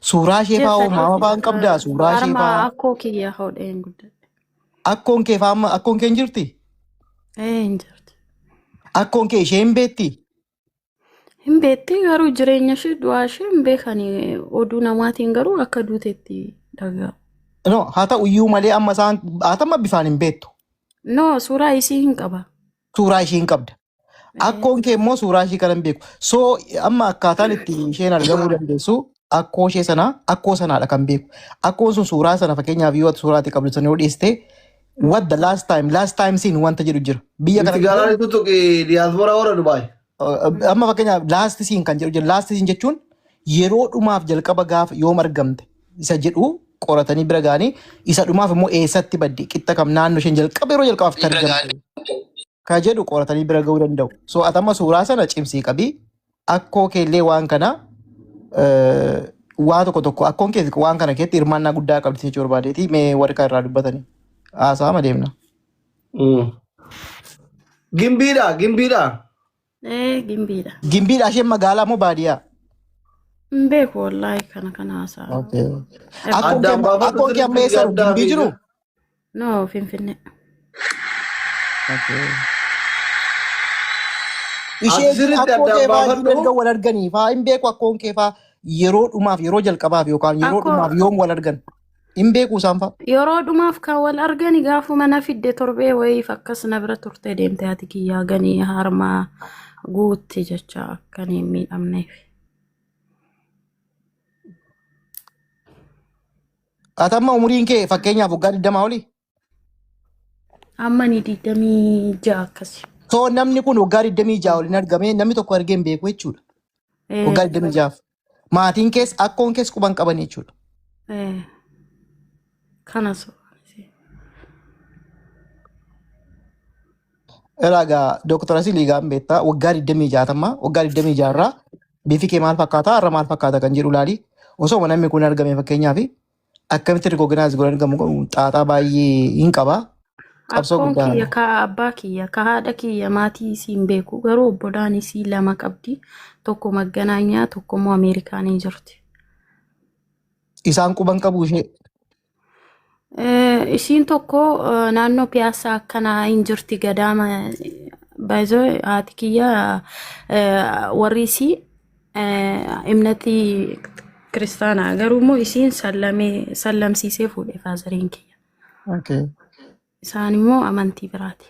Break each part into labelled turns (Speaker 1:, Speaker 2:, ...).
Speaker 1: Suuraa ishee
Speaker 2: Ji'a
Speaker 1: fa'aa
Speaker 2: sadii
Speaker 1: maama fa'aa hin qabdaa? Suuraa ishee
Speaker 2: harma
Speaker 1: fa'aa
Speaker 2: akkoo kiyya hodheen guddadhe.
Speaker 1: akkoon kee fa'aa amma akkoon kee hin jirti?
Speaker 2: Ee hin jirti.
Speaker 1: Akkoon kee ishee hin beekti?
Speaker 2: Hin beekti garuu jireenya ishee du'aa ishee hin beekani oduu namaatiin garuu akka duutetti dhaga'u.
Speaker 1: No, haa ta'u iyyuu malee amma isaan haa ta'u amma bifaan hin beektu.
Speaker 2: No suuraa isii hin qaba.
Speaker 1: Suuraa ishee hin qabda. Akkoon kee immoo suuraa ishee kana hin beeku. So amma akkaataan itti isheen argamuu dandeessu akkoo ishee sana akkoo sanaadha kan beeku. Akkoon sun suuraa sana fakkeenyaaf yoo ati suuraa ati qabdu sana yoo dhiiste what the last time last time seen wanta jedhu jira. Biyya kana
Speaker 3: Itti gaalaa tuttuqi diyaaspoora warra Dubaay.
Speaker 1: Amma fakkeenyaaf last seen kan jedhu jira. Last seen jechuun yeroo dhumaaf jalqaba gaafa yoom argamte isa jedhu qoratanii bira ga'anii isa dhumaaf immoo eessatti badde qixxa kam naannoo isheen jalqaba yeroo jalqabaaf itti argamte ka jedhu qoratanii bira ga'uu danda'u. So ati amma suuraa sana cimsii qabii akkoo keellee waan kana waa tokko tokko akkoon kee waan kana keessatti hirmaannaa guddaa qabdi jechuu barbaadeeti mee warri kan irraa dubbatanii haasa'ama deemna.
Speaker 3: Gimbiidha gimbiidha.
Speaker 2: Ee gimbiidha.
Speaker 1: Gimbiidha isheen magaalaa moo baadiyyaa?
Speaker 2: Hin beeku wallaahi kana kana haasa'a.
Speaker 1: Okay. Akkoon kee
Speaker 3: Addaan
Speaker 1: amma
Speaker 3: baafadhu
Speaker 1: akkoon kee amma
Speaker 3: sirriitti
Speaker 1: eessa jiru?
Speaker 3: gaddaa
Speaker 1: Gimbii
Speaker 3: fi
Speaker 1: jiru?
Speaker 2: No Finfinnee.
Speaker 1: Okay.
Speaker 3: Ati
Speaker 1: Isheen
Speaker 3: sirriitti
Speaker 1: akkoo
Speaker 3: addaan
Speaker 1: kee fa'aa
Speaker 3: baafadhu.
Speaker 1: erga wal arganii fa'aa hin beeku akkoon kee fa'aa yeroo dhumaaf yeroo jalqabaaf yookaan yeroo
Speaker 2: Akkoo
Speaker 1: dhumaaf yoom wal argan hin beeku isaan fa'aa.
Speaker 2: yeroo dhumaaf kan wal argani gaafuma na fidde torbee wayiif akkas na bira turte deemte haati kiyyaa ganii harma guutti jecha akkan hin miidhamneef.
Speaker 1: Ati amma umuriin kee fakkeenyaaf waggaa 20 olii?
Speaker 2: Amma ni 26 akkasi.
Speaker 1: So namni kun waggaa 26 oliin argame namni tokko argee hin beeku jechuudha. Waggaa 26. Maatiin kees akkoon kees quban qaban jechuudha.
Speaker 2: Kana suuraan isii.
Speaker 1: Egaa Dooktar Asilii gaan beektaa waggaa 26 amma waggaa 26 irraa bifi kee maal fakkaata har'a maal fakkaata kan jedhu ilaali. Osoo namni kun argame fakkeenyaaf akkamitti recognize godhan gamu xaaxaa baay'ee hin qaba. Qabsoo
Speaker 2: Akkoon
Speaker 1: guddaa.
Speaker 2: kiyya ka abbaa kiyya ka haadha kiyya maatii isii hin beeku garuu obbolaan isii lama qabdi tokko magganaanyaa tokko immoo Ameerikaanii jirti.
Speaker 1: Isaan quban qabu ishee.
Speaker 2: Isiin tokko naannoo piyaassaa akkanaa hin jirti gadaama baay'isoo haati kiyya warri isii imnatii kiristaanaa garuu immoo isiin sallamee sallamsiisee fuudhe faazariin kiyya.
Speaker 1: Okay.
Speaker 2: Isaan immoo amantii biraati.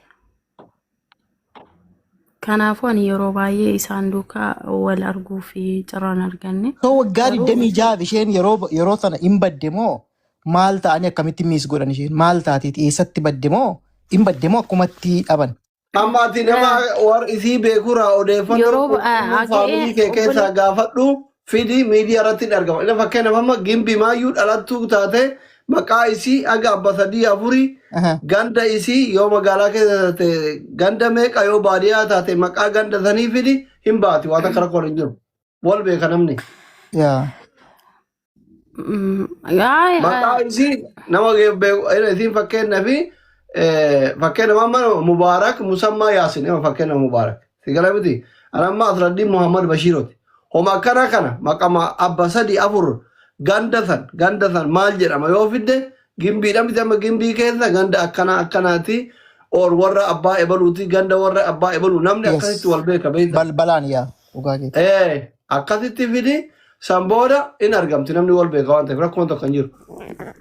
Speaker 2: Kanaafuu ani yeroo baay'ee isaan duukaa wal arguu fi carraan arganne.
Speaker 1: So waggaa
Speaker 2: Garuu
Speaker 1: 26 isheen yeroo yeroo sana hin badde moo maal ta'anii akkamitti miis godhan isheen maal taateeti eessatti badde moo hin badde moo akkumatti dhaban?
Speaker 3: Amma ati nama war isii beekurraa odeeffannoo
Speaker 2: Yeroo
Speaker 3: qulqulluu
Speaker 2: haga'ee
Speaker 3: faamilii kee keessaa
Speaker 2: obbole
Speaker 3: gaafadhu fidi miidiyaa irratti hin argama. Inni fakkeenyaaf amma gimbi maayyuu dhalattuu taate maqaa isii haga abba sadii afurii
Speaker 1: Aha.
Speaker 3: ganda isii yoo magaalaa keessa taate ganda meeqa yoo baadiyyaa taate maqaa ganda sanii fidi hin baati waan takka rakkoon hin jiru. Wal beeka namni.
Speaker 1: Yaa.
Speaker 2: Ay,
Speaker 3: Maqaa isii nama beeku isiin fakkeenyaa fi fakkeenya amma Mubaarak Musammaa Yaasin nama fakkeenya Mubaarak. Si gala miti. Ana amma Asraddiin Muhammad Bashiiroti. Homa akkana kana maqama abba sadii afur ganda san ganda san maal jedhama yoo fidde gimbiidha miti amma gimbii keessa ganda akkana akkanaati or warra abbaa ebaluuti ganda warra abbaa ebaluu namni akkasitti wal beeka beekta.
Speaker 1: Balbalaan yaa dhugaa keeti.
Speaker 3: Akkasitti fidi san booda in argamti namni wal beeka waan ta'eef rakkoon tokko hin jiru.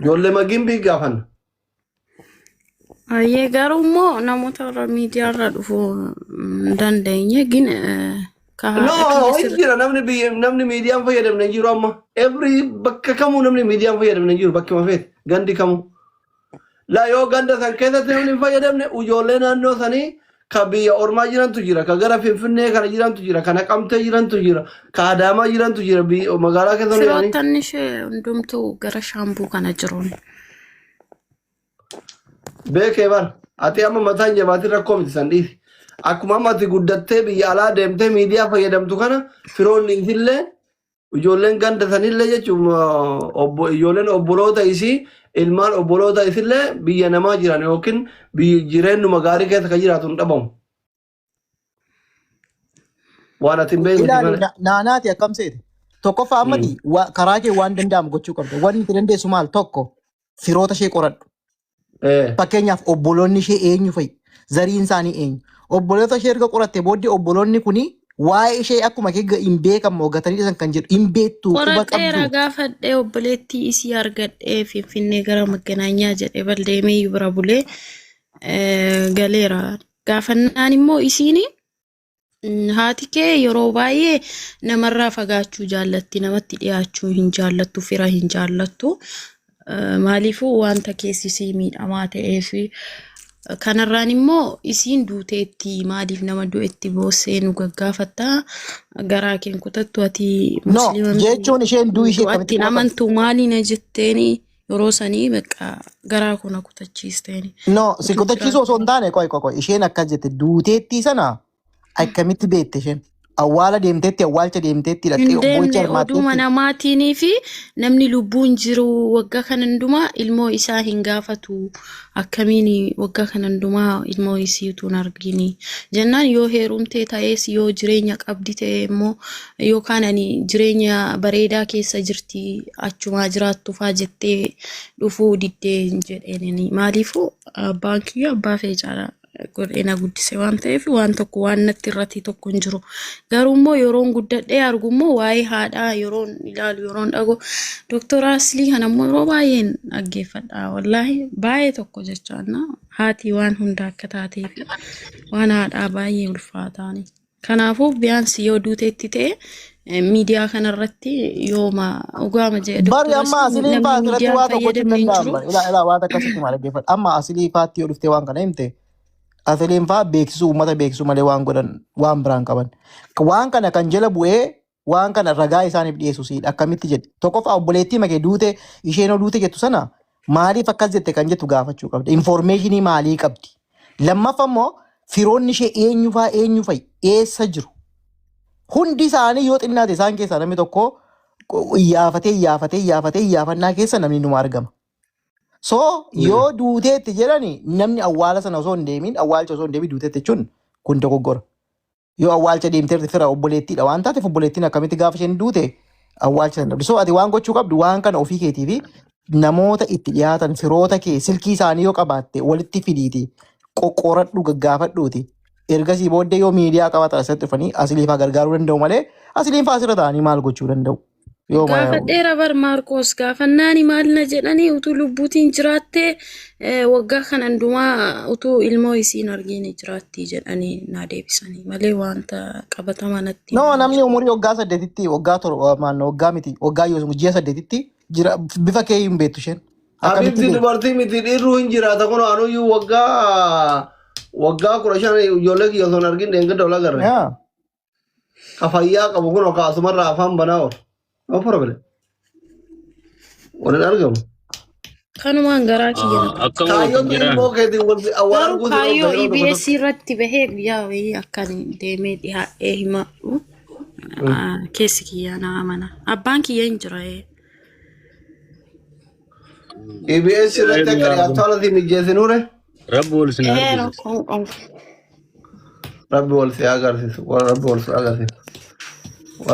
Speaker 3: Ijoollee gimbii gaafanna.
Speaker 2: Ayyee garuu immoo namoota irra miidiyaa irra dhufuu hin dandeenye gin ka
Speaker 3: No,
Speaker 2: haadha kiyya
Speaker 3: hin
Speaker 2: sirri.
Speaker 3: jira namni biyya namni miidiyaan fayyadamne hin jiru amma. Every bakka kamuu namni miidiyaan fayyadamne hin jiru bakkuma feete gandi kamuu. La yoo ganda san keessatti namni hin fayyadamne ijoollee naannoo sanii ka biyya ormaa jirantu jira, ka gara Finfinnee kana jirantu jira, ka Naqamtee jirantu jira, ka Adaamaa jirantu jira biyya magaalaa keessa nu yaanii.
Speaker 2: Firoottan ishee hundumtuu gara shaambuu kana jiruun.
Speaker 3: Beekee bar ati amma mataan jabaatiin rakkoo miti san dhiisi. Akkuma amma ati guddattee biyya alaa deemtee miidiyaa fayyadamtu kana firoonni isillee ijoolleen ganda sanillee jechuun obbo ijoolleen obboloota isii ilmaan obboloota isillee biyya namaa jiran yookiin biyya jireenyuma gaarii keessa kan jiraatu hin dhabamu. Waan ati hin beekne
Speaker 1: Ilaali
Speaker 3: malee.
Speaker 1: naanaati akkam seete? Tokkoffaa ammati karaa kee waan danda'amu gochuu qabda. Wanni itti dandeessu maal? Tokko, firoota ishee qoradhu. Fakkeenyaaf, obboloonni ishee eenyu fa'i? Zariin isaanii eenyu? Obboloota ishee erga qoratte booddee, obboloonni kuni waa'ee ishee akkuma kee hin beekamu gatanii dhiisan kan jedhu hin beektu, quba
Speaker 2: Qoradheera,
Speaker 1: qabdu.
Speaker 2: gaafadhee, obboleettii isii argadhee, Finfinnee gara Magganaanyaa jedhee baldeemee bira bulee galeera. Gaafannaan immoo isiin haati kee yeroo baay'ee namarraa fagaachuu jaallatti, namatti dhiyaachuu hin jaallattu, fira hin jaallattu. Maaliifuu wanta keessi isii miidhamaa ta'eef, kanarraan immoo isiin duuteetti, maaliif nama du'etti boossee nu gaggaafatta, garaa keen kutattu, ati
Speaker 1: No,
Speaker 2: musliima miti,
Speaker 1: jechuun isheen du'u ishee
Speaker 2: du'atti
Speaker 1: akkamitti
Speaker 2: hin
Speaker 1: quba qabdi?
Speaker 2: amantu, maali na jetteeni, yeroo sanii bakka garaa koo na kutachiisteeni.
Speaker 1: No, si
Speaker 2: Utuu
Speaker 1: kutachiisuu osoo hin taane, qoy qoy qoy, isheen akkas jette, duuteettii sana akkamitti beekte isheen? Awwaala deemteetti, awwaalcha deemteetti,
Speaker 2: Hin
Speaker 1: dhaqxee boo'icha
Speaker 2: deemne, oduma
Speaker 1: hirmaatteetti.
Speaker 2: namaatiinii fi namni lubbuun jiru waggaa kana hundumaa ilmoo isaa hin gaafatu, akkamiin waggaa kana hundumaa ilmoo isii utuu hin argini jennaan, yoo heerumtee ta'es, yoo jireenya qabdi ta'e immoo, yookaan ani jireenya bareedaa keessa jirti, achumaa jiraattu faa jettee dhufuu diddee hin jedheenini. Maaliifuu abbaan kiyya abbaa feecaadha godhee na guddise waan ta'eef, waan tokko waan natti irratti tokko hin jiru. Garuu immoo yeroon guddadhee argu immoo, waa'ee haadhaa yeroon ilaalu, yeroon dhagu, Dooktor Aslii kana immoo yeroo baay'een dhaggeeffadha. Wallaahi baay'ee tokko jechaanna, haati waan hunda akka taatee fi waan haadhaa baay'ee ulfaataani. Kanaafuu biyaansi yoo duuteetti ta'e, miidiyaa kanarratti yooma dhugaama jedhe
Speaker 1: Bari
Speaker 2: Dooktor
Speaker 1: amma
Speaker 2: Aslii,
Speaker 1: Asiliin
Speaker 2: namni
Speaker 1: fa'aa asirratti
Speaker 2: miidiyaa
Speaker 1: waa tokko gochuun
Speaker 2: fayyadamne hin
Speaker 1: danda'amu.
Speaker 2: jiru.
Speaker 1: Bari ilaa ilaa, waan akkasitti maal dhaggeeffadhu. Amma Asilii fa'aatti yoo dhuftee waan kana himte, Asiliin fa'aa beeksisuu, uummata beeksisuu malee waan godhan waan biraan qaban. Waan kana kan jala bu'ee waan kana ragaa isaaniif dhiyeessu siidha. Akkamitti jedhe? Tokkoffaa, obboleettii makee duute, isheen yoo duute jettu sana maaliif akkas jette kan jettu gaafachuu qabda. Information maalii qabdi? Lammaffaa immoo, firoonni ishee eenyu fa'aa, eenyu fa'i, eessa jiru? Hundi isaanii yoo xinnaate, isaan keessaa namni tokko iyyaafatee iyyaafatee iyyafatee iyyaafannaa keessa namni numa argama. So yoo duuteetti jedhani, namni awwaala sana osoo hin deemin, awwaalcha osoo hin deemin duuteetti jechuun kun dogoggora. Yoo awwaalcha deemteerti, fira obboleettiidha waan taateef, obboleettiin akkamitti gaafa isheen duute awwaalcha sana dhabdi? So ati waan gochuu qabdu, waan kana ofii keetii fi namoota itti dhiyaatan, firoota kee silkii isaanii yoo qabaatte walitti fidiiti qoqqoradhu, gaggaafadhuuti. Ergasii booddee yoo miidiyaa qabaatan asirratti dhufanii Asiliifaa gargaaruu danda'u malee, Asiliifaa asirra ta'anii maal gochuu danda'u? Yoo
Speaker 2: Gaafadheera bar Maarqoos, gaafannaani maal na jedhanii, utuu lubbuutiin jiraattee waggaa kana hundumaa utuu ilmoo isiin argine jiraatti jedhanii naa deebisanii malee wanta qabatamaa natti
Speaker 1: No,
Speaker 2: himan
Speaker 1: namni
Speaker 2: jiru.
Speaker 1: umurii waggaa 8tti, waggaa 7 maal, waggaa miti, waggaa yoo ji'a 8tti jira, bifa kee hin beektu isheen. Akkamitti
Speaker 3: Habibti,
Speaker 1: beektu?
Speaker 3: dubartii miti dhiirru hin jiraata, kun anuyyuu waggaa 15 ijoollee kiyya osoo hin argin dheengadda ol agarre.
Speaker 1: Yaa.
Speaker 3: Ka fayyaa qabu kun ka asumarraa afaan banaa oolu. No problem. Waliin argamu.
Speaker 2: Kanumaan garaa kiyya na
Speaker 4: Akkam wajjin
Speaker 3: Kaayyotu
Speaker 4: jiraan?
Speaker 3: ilmoo keetiin wal wal
Speaker 2: Garuu
Speaker 3: arguu si
Speaker 2: kaayyoo
Speaker 3: dhoofta yeroo tokko
Speaker 2: EBS
Speaker 3: tokko.
Speaker 2: irratti bahee guyyaa wayii akkan deemee dhiyaadhee himadhu keessi kiyya na amana. Abbaan kiyya hin jira.
Speaker 3: EBS irratti akka dhiyaattu haala si mijeessinuure.
Speaker 4: Rabbi wal isin argisiisu.
Speaker 2: Rakkoon qabu.
Speaker 3: Rabbi wal si agarsiisu. Rabbi wal si agarsiisu.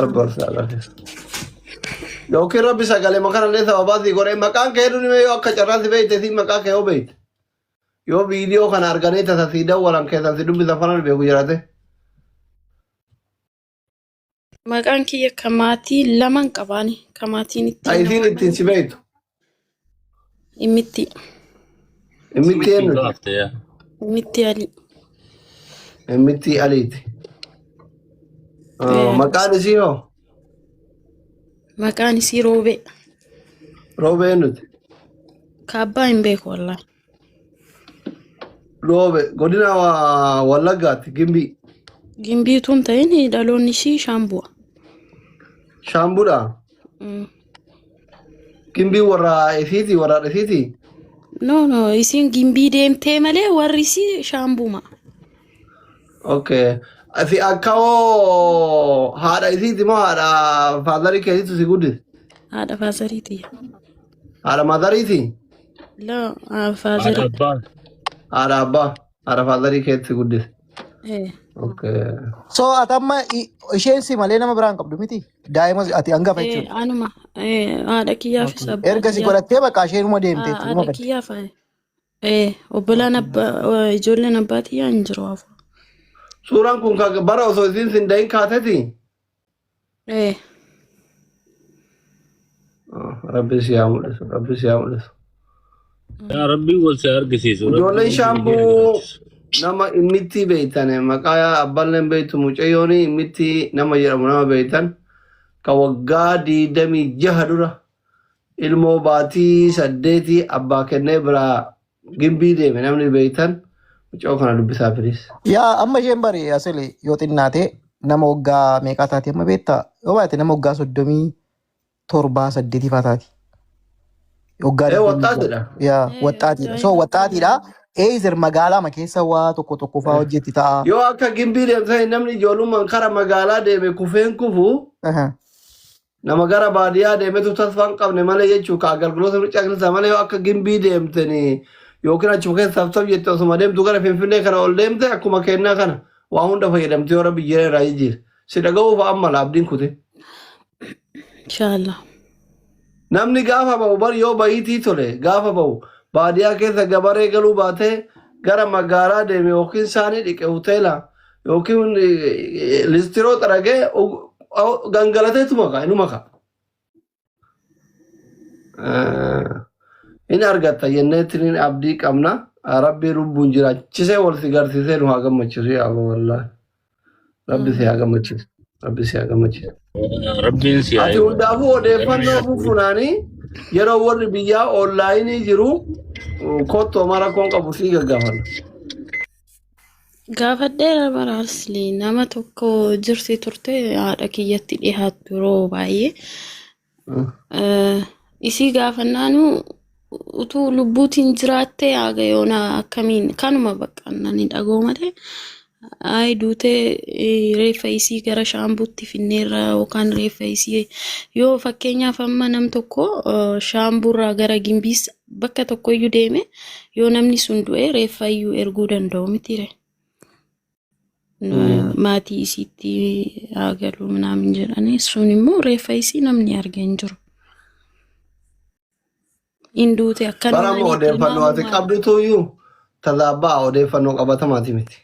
Speaker 3: Rabbi wal si agarsiisu. Yookiin Rabbi sagalee makanallee sababaa si godhee, maqaan kee hedduun himee, yoo akka carraa si beekte, si maqaa kee yoo beekte. Yoo viidiyoo kana arganii tasa si dawwalan keessan si dubbisan fanan beeku jiraate.
Speaker 2: Maqaan kiyya ka maatii laman qabaani. Ka maatiin ittiin
Speaker 3: Isiin ittiin si beektu.
Speaker 2: Immitti.
Speaker 3: Immitti
Speaker 4: Ittiin
Speaker 3: eenyuti?
Speaker 4: baafte yaa.
Speaker 2: Immitti Ali.
Speaker 3: Immitti Aliiti. Maqaan isii hoo?
Speaker 2: Maqaan isii Roobee.
Speaker 3: Roobee eenyuti?
Speaker 2: Ka abbaa hin beeku wallaahi.
Speaker 3: Roobe godina Wallaggaatti, Gimbii.
Speaker 2: Gimbii utuu hin ta'in, dhaloonni ishii Shaambu'a.
Speaker 3: Shaambuudha. Gimbii warra isiiti, warra isiiti.
Speaker 2: No, no, isiin Gimbii deemtee malee warri isii Shaambuma.
Speaker 3: Okay. Si akka hoo haadha isiiti moo haadha faatharii keetiitu si guddise?
Speaker 2: Haadha fatheriiti.
Speaker 3: Haadha motheriiti?
Speaker 2: La
Speaker 4: Haadha
Speaker 2: fatherii.
Speaker 4: abbaa.
Speaker 3: Haadha abbaa. Haadha fatherii keetti si guddise.
Speaker 2: Eh.
Speaker 3: Okay.
Speaker 1: So ati amma isheen si malee nama biraan qabdu miti. Daa'ima ati hangafa
Speaker 2: Eh,
Speaker 1: jechuudha.
Speaker 2: anuma haadha kiyyaafis
Speaker 1: Okay.
Speaker 2: abbaa
Speaker 1: Erga si
Speaker 2: kiyyaaf
Speaker 1: godhattee bakka isheenuma deemte jechuudha.
Speaker 2: haadha kiyyaaf obbolaan abbaa ijoolleen abbaa kiyyaa hin jiru afur.
Speaker 3: Suuraan kun kan bara osoo isiin sin dahin kaateti.
Speaker 2: Eh.
Speaker 3: Rabbi si haa mul'isu. Rabbi si haa mul'isu.
Speaker 4: Yaa Rabbiin wal si argisiisu.
Speaker 3: Ijoolleen
Speaker 4: Rabbiin wal si
Speaker 3: shaambuu
Speaker 4: argisiisu.
Speaker 3: nama immitti beeytan maqaa abbaan beeytu mucayyoon immitti nama jedhamu nama beeytan ka waggaa 26 dura ilmoo baatii 8 abbaa kennee biraa gimbii deeme namni beeytan mucayyoo kana dubbisaa firiis.
Speaker 1: Yaa amma isheen bari asili yoo xinnaate nama waggaa meeqaa taati amma beektaa? Yoo baate nama waggaa 37 8 faa taati. Waggaa
Speaker 3: Ee
Speaker 1: 26.
Speaker 3: waxxaatidha.
Speaker 1: Yaa
Speaker 2: Eh,
Speaker 1: waxxaatiidha. So
Speaker 2: daa'ima
Speaker 1: waxxaatiidha. Eezer magaalaa keessa waa tokko tokko faa hojjetti ta'a.
Speaker 3: Yoo akka gimbii deemtan namni ijoollummaan kara magaalaa deeme kufeen kufu
Speaker 1: Aha.
Speaker 3: nama gara baadiyyaa deemetu tasfaa hin qabne malee jechuu ka agalgiloota mircaa keessa malee yoo akka gimbii deemtanii yookiin achuma keessa taftaf jette osuma deemtu gara Finfinnee kana ol deemte akkuma kennaa kana waa hunda fayyadamte yoo rabbi jireenya irraa jijjiire. Si dhaga'uuf amma abdiin kute.
Speaker 2: Inshallah.
Speaker 3: Namni gaafa ba'u bar yoo bayiitii tole gaafa ba'u baadiyyaa keessa gabaree galuu baatee gara magaalaa deeme yookiin saanii dhiqe hoteela yookiin listiroo xaragee gangalateetu maka inuma ka. In argatta jenneetiin abdii qabna. Rabbi lubbuun jiraachisee wal si garsiisee nu haa gammachiisu yaa Abba wallaahi. Rabbi si haa gammachiisu. Rabbi si haa gammachiisu.
Speaker 4: Rabbiin si haa
Speaker 3: Ati
Speaker 4: eegu.
Speaker 3: hundaafuu odeeffannoo funaanii yeroo warri biyyaa onlaayinii jiru kottu homaa rakkoon qabu sii gaggaafanna.
Speaker 2: Gaafadheera bara asli nama tokko jirti turte haadha kiyyatti dhiyaattu yeroo baay'ee. Isii gaafannaanu utuu lubbuutiin jiraattee haga yoona akkamiin kanuma bakka nani dhagoo malee ayi duutee reeffa isii gara shaambuutti finneerra yookaan reeffa isii yoo fakkeenyaaf amma nam tokko shaambuurraa gara gimbiis bakka tokkoyyuu deeme yoo namni sun du'e reeffa iyyuu erguu danda'u mitiire. Maatii isiitti haa galu minaamin jedhanii sun immoo reeffa isii namni arge hin jiru. Hin duute
Speaker 3: Bara
Speaker 2: akkanumaan
Speaker 3: amma odeeffannoo ati
Speaker 2: tilmaamumaan
Speaker 3: qabdutu iyyuu tazaabaa odeeffannoo qabatamaati miti.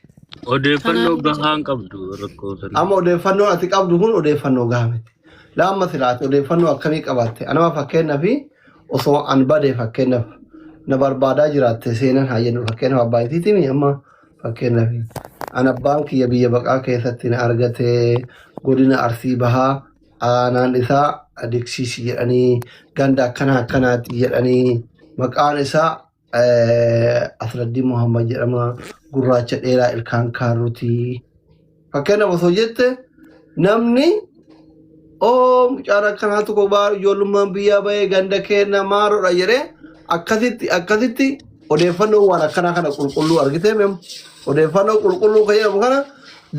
Speaker 4: Odeeffannoo
Speaker 2: kanaaf
Speaker 4: gahaa hin qabdu rakkoo sana.
Speaker 3: Amma odeeffannoo ati qabdu kun odeeffannoo gahaa miti. Laamma silaa ati odeeffannoo akkamii qabaatte? Anama fakkeenyaaf osoo an badee fakkeenyaaf na barbaadaa jiraatte seenan haa jennu fakkeenyaaf abbaa isiitimi amma fakkeenyaaf an abbaan kiyya biyya baqaa keessatti na argate godina Arsii Bahaa aanaan isaa Diksiisi jedhanii ganda akkana akkanaatti jedhanii maqaan isaa Asraddiin Muhammad jedhama gurraacha dheeraa ilkaan kaarrutii. Fakkeenyaaf osoo jette namni oo mucaan akkanaa tokko baar ijoollummaan biyyaa bahee ganda keenya maaroodha jedhee akkasitti akkasitti odeeffannoo waan akkanaa kana qulqulluu argitee mem odeeffannoo qulqulluu kan jedhamu kana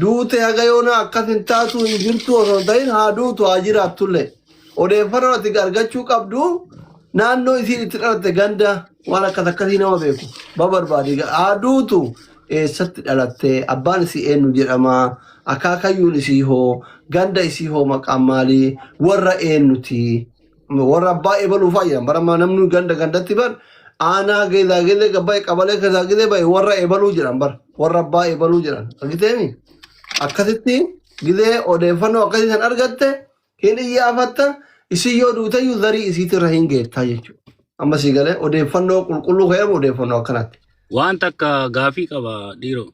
Speaker 3: duute haga yoona akkas hin taatu hin jirtu osoo hin ta'in haa duutu haa jiraattullee odeeffannoo ati argachuu qabdu naannoo isiin itti dhalatte ganda waan akkas akkasii nama beeku babarbaadi haa duutu eessatti dhalatte abbaan isii eenyu jedhama akaakayyuun isii hoo ganda isii hoo maqaan maalii warra eenyuti warra abbaa ebaluu fa'aa jedhan bara amma namni ganda gandatti bar aanaa keessaa gizee gabbaa'e qabalee keessaa gizee ba'e warra ebaluu jedhan bar warra abbaa ebaluu jedhan argiteemi akkasitti gizee odeeffannoo akkasii san argatte hin iyyaafatta isii yoo duuteyyuu zarii isiitirra hin geettaa jechuudha. Amma sii galee odeeffannoo qulqulluu kan jedhamu odeeffannoo akkanaatti.
Speaker 4: Waan takka gaafii qaba dhiiroo.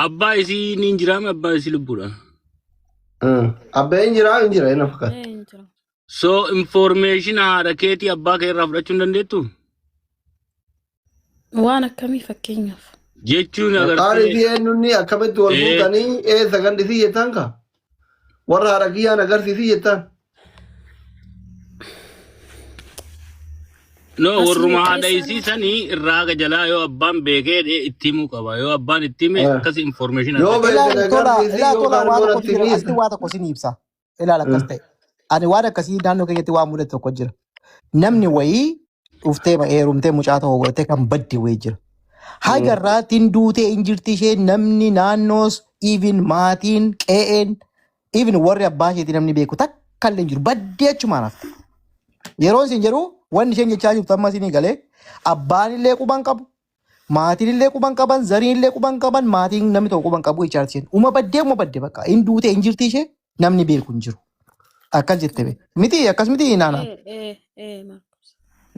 Speaker 4: Abbaa isii ni hin jiraame abbaa isii lubbuudha.
Speaker 3: Abbeen hin jiraa hin jira inni fakkaata.
Speaker 2: Hin jiru.
Speaker 4: So information haadha keetii abbaa kee irraa fudhachuu hin dandeettu?
Speaker 2: Waan akkamii fakkeenyaaf?
Speaker 4: Jechuun
Speaker 3: Maqaan
Speaker 4: agartee
Speaker 3: isii eenyunni akkamitti wal fuutanii eessa gandi isii jettaan ka? Warra haadha kiyyaan agarsiisii jettaan.
Speaker 4: No
Speaker 2: Asii
Speaker 4: warruma haadha
Speaker 2: eessa
Speaker 4: isii sanii irraa haga jalaa yoo abbaan beekee dhee itti himuu qaba. Yoo abbaan itti hime akkasi information
Speaker 3: Yoo
Speaker 4: argata.
Speaker 1: Ilaali
Speaker 3: beekte
Speaker 1: tola
Speaker 3: agarsiisii
Speaker 1: ilaa tola
Speaker 3: yookaan
Speaker 1: waa
Speaker 3: immoo
Speaker 1: tokkotu
Speaker 3: natti
Speaker 1: jira
Speaker 3: himi.
Speaker 1: asitti waa tokko sin ibsa. Ilaali akkas ta'e. Ani waan akkasii naannoo keenyatti waan mudate tokko jira. Namni wayii dhuftee heerumtee mucaa tokko godhatee kan badde wayii jira. Haga irraatiin duutee hin jirti isheen namni naannoos even maatiin qe'een even warri abbaa isheetii namni beeku takka illee hin jiru. Baddee achumaan hafte. Yeroon isin jedhu wanni isheen jechaa jirtu amma isinii galee abbaan illee quban qabu. Maatiin illee quban qaban, zariin illee quban qaban, maatiin namni tokko quban qabu jechaa jirti isheen. Uma baddee uma badde bakka. Hin duutee hin jirti ishee namni beeku hin jiru. Akkas jette be. Miti akkas miti naana.
Speaker 2: Eh, eh, eh, Marcos.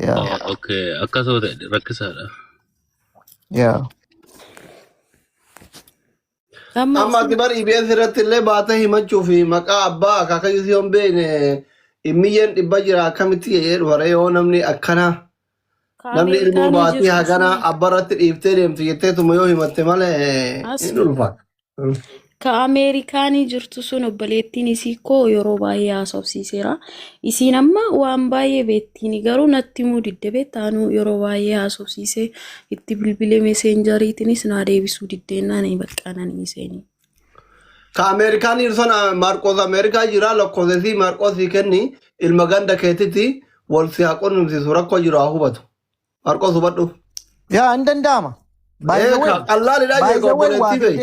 Speaker 1: Yaa.
Speaker 4: Oh, okay. Akkasuma ta'e rakkisaadha.
Speaker 1: Yaa.
Speaker 2: Amma
Speaker 3: Amma ati
Speaker 2: isin
Speaker 3: bar EBS irratti illee baatee himachuu fi maqaa abbaa akaakayyuu si hin beekne immiyyeen dhibba jira akkamitti jedhee dhufare yoo namni akkana
Speaker 2: ka
Speaker 3: namni ilmoo
Speaker 2: Ameerikaanii
Speaker 3: baatii
Speaker 2: jirtu
Speaker 3: hagana
Speaker 2: sun
Speaker 3: abbaa irratti dhiiftee deemtu jetteetuma yoo himatte malee
Speaker 2: as
Speaker 3: hin ulfaata.
Speaker 2: ka Ameerikaanii jirtu sun obboleettiin isii koo yeroo baay'ee haasofsiiseera. Isiin amma waan baay'ee beektiin garuu natti himuu didde beektaanuu yeroo baay'ee haasofsiisee itti bilbilee meseenjariitiinis naa deebisuu diddeenaan bakka nan hiiseenii.
Speaker 3: Ka Ameerikaan jiru sana Maarqoos Ameerikaa jira lakkoofsa isii Maarqoos sii kenni ilma ganda keetitti wal si haa qunnamsiisu rakkoo jiru haa hubatu. Maarqoos hubadhu.
Speaker 1: Yaa hin danda'ama. By
Speaker 3: Ee
Speaker 1: the way,
Speaker 3: ka qallaalidha
Speaker 1: by
Speaker 3: jee
Speaker 1: the way waa
Speaker 3: obboleettii beeyi.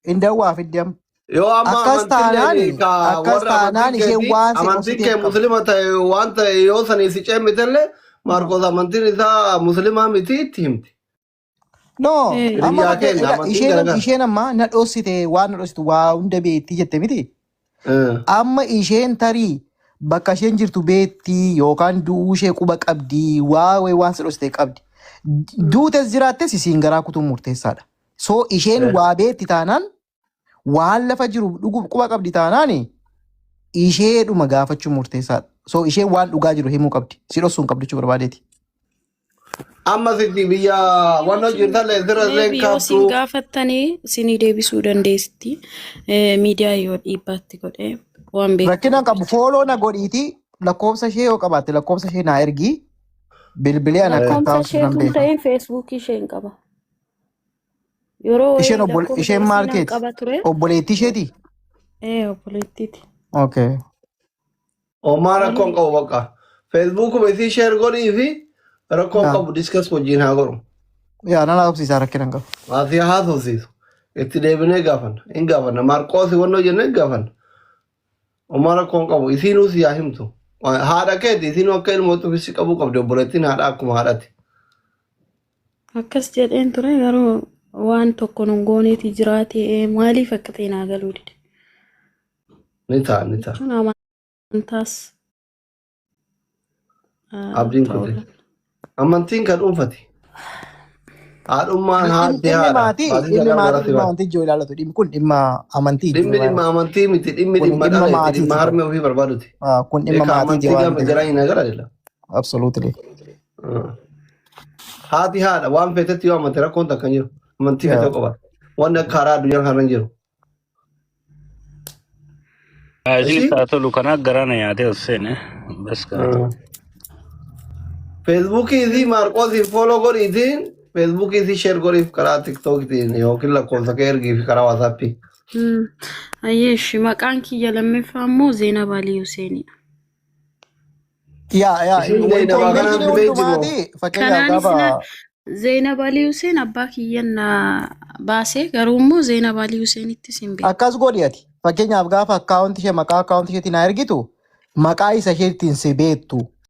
Speaker 1: fidde hin waa fidde amma.
Speaker 3: Yoo amma
Speaker 1: Akkas
Speaker 3: amantillee
Speaker 1: taanaan
Speaker 3: ka
Speaker 1: akkas
Speaker 3: warra
Speaker 1: taanaan
Speaker 3: amantiin
Speaker 1: isheen
Speaker 3: keeti
Speaker 1: waan si
Speaker 3: amantiin
Speaker 1: dhoksiteef
Speaker 3: kee
Speaker 1: qabdi.
Speaker 3: muslima ta'e waan ta'e yoo sanii si ceemitellee Maarqoos amantiin isaa muslimaa miti itti himti.
Speaker 1: No,
Speaker 2: Eh,
Speaker 1: amma
Speaker 3: Hiriyyaa
Speaker 1: fakkee
Speaker 3: keenya
Speaker 1: ila
Speaker 3: amantiin
Speaker 1: isheen
Speaker 3: garagara.
Speaker 1: isheen amma na dhoksite waan na dhoksitu waa hunda beekti jette miti. Amma isheen tarii bakka isheen jirtu beekti yookaan du'uu ishee quba qabdi waa wayii waan si dhoksite qabdi. Duutes jiraattes isiin garaa kutuun murteessaadha. So isheen waa beekti taanaan waan lafa jiru dhugu quba qabdi taanaan isheedhuma gaafachuun murteessaadha. So isheen waan dhugaa jiru himuu qabdi. Si dhoksuun qabdi jechuu barbaadeeti.
Speaker 3: Amma sitti biyya waan hojjetan sirra illee
Speaker 2: Maybe yoo
Speaker 3: kaaftu
Speaker 2: isin gaafattanii isinii deebisuu dandeessi. Miidiyaa yoo dhiibbaatti godhee waan beektu
Speaker 1: Rakkina qabu fooloo na godhiiti lakkoofsa ishee yoo qabaatte lakkoofsa ishee naa ergi bilbilee ana akka
Speaker 2: Lakkoofsa
Speaker 1: taa'u
Speaker 2: ishee
Speaker 1: nan
Speaker 2: tun
Speaker 1: beeka.
Speaker 2: ta'in feesbuukii ishee hin qaba. Yeroo
Speaker 1: Isheen
Speaker 2: wayii
Speaker 1: obbole
Speaker 2: lakkoofsa
Speaker 1: isheen
Speaker 2: isii
Speaker 1: maal
Speaker 2: nan
Speaker 1: keeti?
Speaker 2: qaba ture.
Speaker 1: Obboleettii isheeti?
Speaker 2: Ee obboleettiiti.
Speaker 1: Okay.
Speaker 3: Homaa rakkoon qabu bakka. Feesbuukuma isii sheer godhii fi rakkoon
Speaker 1: Yaa
Speaker 3: qabu diskas wajjin haa godhu.
Speaker 1: yaa nan haasofsiisaa rakkina hin qabu.
Speaker 3: Asii haasofsiisu. Itti deebinee gaafanna. Hin gaafanna. Maarqoosi wannoo jennee hin gaafanna. Homaa rakkoon qabu. Isiinuu si yaa himtu. Haadha keeti isiinuu akka ilmootti ofiisi qabuu qabdi. Obboleettiin haadha akkuma haadhati.
Speaker 2: Akkas jedheen ture garuu waan tokko nun gooneeti jiraate maaliif akka ta'e naa galuu dide.
Speaker 3: Ni ta'a ni ta'a.
Speaker 2: Jechuun amantaas
Speaker 3: Abdiin
Speaker 2: ta'uu
Speaker 3: kute.
Speaker 2: danda'a.
Speaker 3: Amantiin kan dhuunfati. Haadhummaan
Speaker 1: Dhimmi
Speaker 3: haadhi
Speaker 1: dhimmi
Speaker 3: haadha.
Speaker 1: maatii
Speaker 3: Maatiin
Speaker 1: dhimmi
Speaker 3: gargar
Speaker 1: maatii
Speaker 3: garatti
Speaker 1: dhimma
Speaker 3: baate.
Speaker 1: amantii ijoo ilaallatu dhimmi kun dhimma amantii ijoo
Speaker 3: Dhimmi dhimma
Speaker 1: ilaallatu.
Speaker 3: amantii miti. Dhimmi
Speaker 1: Kun
Speaker 3: dhimma
Speaker 1: dhimma
Speaker 3: dhaleeti.
Speaker 1: maatiiti
Speaker 3: Dhimma
Speaker 1: kun.
Speaker 3: harmee ofii barbaaduti.
Speaker 1: Ah, kun dhimma
Speaker 3: Beekaa
Speaker 1: maatiiti
Speaker 3: amantii
Speaker 1: waan
Speaker 3: gaafa
Speaker 1: ta'eef.
Speaker 3: garaa hin agarra jira.
Speaker 1: Absolutely.
Speaker 3: Haati haadha waan feetetti yoo amante rakkoon takka hin jiru. Amantii feete
Speaker 1: Yeah.
Speaker 3: qofa. Wanni akka haaraa addunyaa kana hin jiru.
Speaker 4: Isin
Speaker 3: Ishii
Speaker 4: haa tolu kanaaf garaa na nyaatee of seene. Bas kana.
Speaker 3: Feesbuukii isii Maarqoosiif fooloo godhiitiin feesbuukii isii sheer godhiif karaa tiktookitiin yookiin lakkoofsa kee ergiif karaa waasaappii.
Speaker 2: Ayyeesh maqaan kiyya lammaffaa immoo Zeenab Alii Huseenidha.
Speaker 1: Yaa yaa
Speaker 3: Isiin Zeenabaa kanaan
Speaker 1: information
Speaker 3: dhufee jiru.
Speaker 1: hundumaati fakkeenyaaf
Speaker 2: Kanaanis
Speaker 1: gaafa
Speaker 2: na Zeenab Alii Huseen abbaa kiyyan na baase garuu immoo Zeenab Alii Huseenittis hin beeku.
Speaker 1: akkas godhi ati fakkeenyaaf gaafa akkaawunti ishee maqaa akkaawunti isheetiin naa ergitu maqaa isa isheetiin si beektu